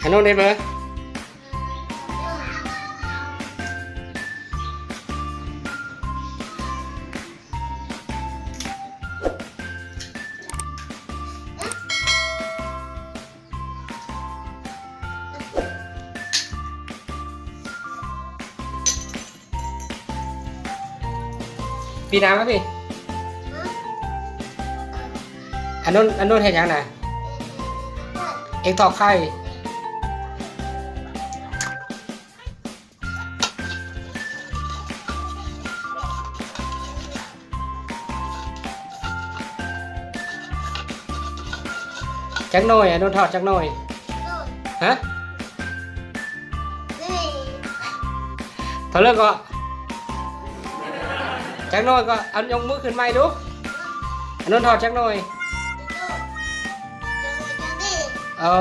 ອານົນເຮັດເບິ່ງ. ປີນາມາພີ້. ອານົນ ອານົນເຮັດຫຍັງນະ? ເອັກທອດໄຂ່. ຈັກໜ່ວຍ ອານົນທອດຈັກໜ່ວຍ? ຮະ? ເທົ່າເລີກເກາະ? ຈັກໜ່ວຍເກາະ? ເອົາ ຍົກມືຂຶ້ນໃໝ່ດູ. ອານົນທອດຈັກໜ່ວຍ? ເອີ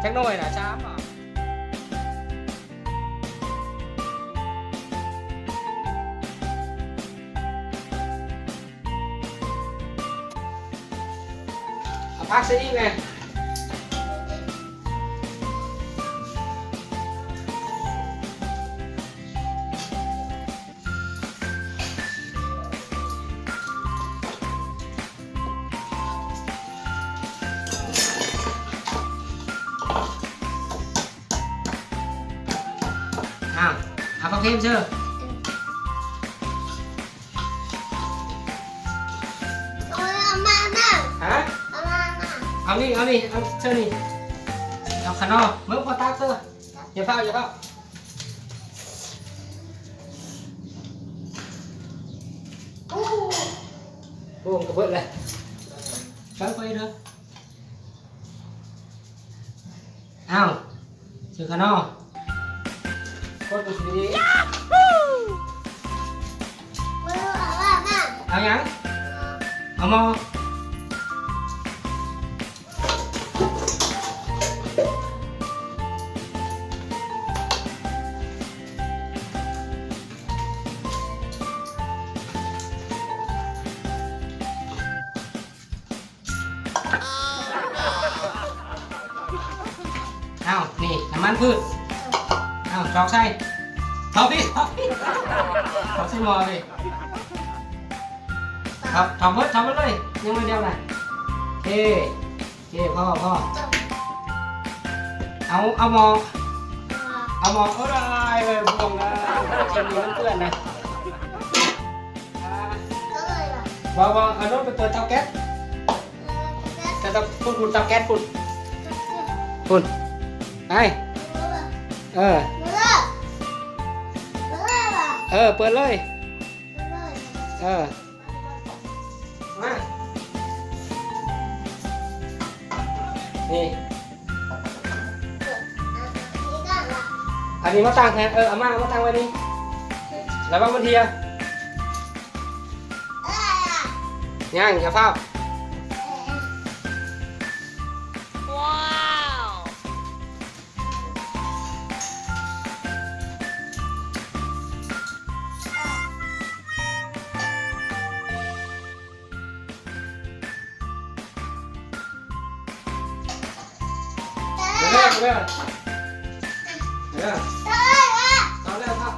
ຈັກໜ່ວຍນະ? ສາມບໍ? ເອົາຜັກໃສ່ອີກແດ່. ອ້າວ ເອົາຜັກເຄມເຊີ. ເອົາມາ ເອົາມາ ຮະ? ເອົາມາ ເອົານີ້ ເອົານີ້ ເອົາເຊີນີ້ ເອົາຂະໜໍ່ ເບິ່ງພໍ່ຕັກເຊີ. ຢ່າຟ້າວ ຢ່າຟ້າວ. ໂອ້ ໂອ້ ມັນກະເບິດແລ້ວ. ເອົາໄປເດີ. ອ້າວ ເຊີຂະໜໍ່ ກົດບໍ່ຊິດີ. ເອົາຫຍັງ? ເອົາໝໍ້. ອ້າວ ນີ້ນ້ຳມັນພືດ. ອ້າວ ຖອກໃສ່ ຖອກພີ້ ຖອກພີ້ ຖອກໃສ່ໝໍ້ພີ້. ຖອກ ຖອກເບິດ ຖອກເບິດເລີຍ ຍັງໜ້ອຍດຽວນະ. ໂອເຄ ໂອເຄ ພໍ ພໍ. ເອົາ ເອົາໝໍ້ ເອົາໝໍ້. ໂອ້ຍ ເອີຍ ບໍ່ຫວັງນະ ທີມນີ້ມັນເປື້ອນນະ. ອ່າ ບໍ່ ບໍ່ ເອົາລົງໄປເປີດເຕົາແກັສ. ເຕົາ ເຕົາ ພຸ້ນ ພຸ້ນ ເຕົາແກັສພຸ້ນ ພຸ້ນ ໄປ. ເອີ ເອີ ເປີດເລີຍ ເອີ ມາ ນີ້ ອັນນີ້ມາຕັ້ງແທນ ເອີ ເອົາມາ ເອົາມາຕັ້ງໄວ້ນີ້ ລະວັງມັນເທຍ. ຍັງ ຢ່າຟ້າວ. ເດີ ເດີ ເດີ ເອົາແລ້ວ ເອົາ.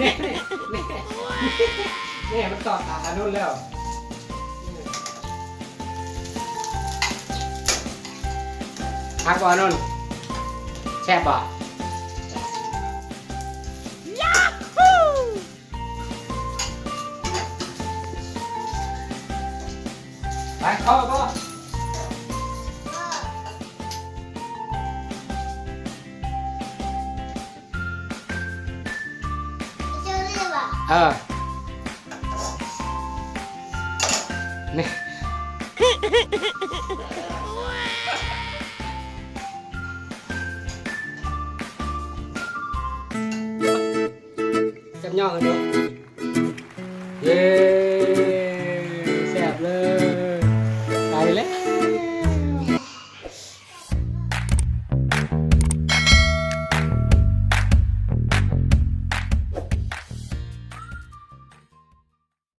ແນ່ ແນ່ ແນ່ ແນ່ ມັນຕອດຕາອານຸນແລ້ວ. ຄັກບໍ່ອານຸນ? ແຊບບໍ່? ໄປ ພໍ ພໍ. ເອີ ນີ້ ຈັບຍໍກັນເນາະ.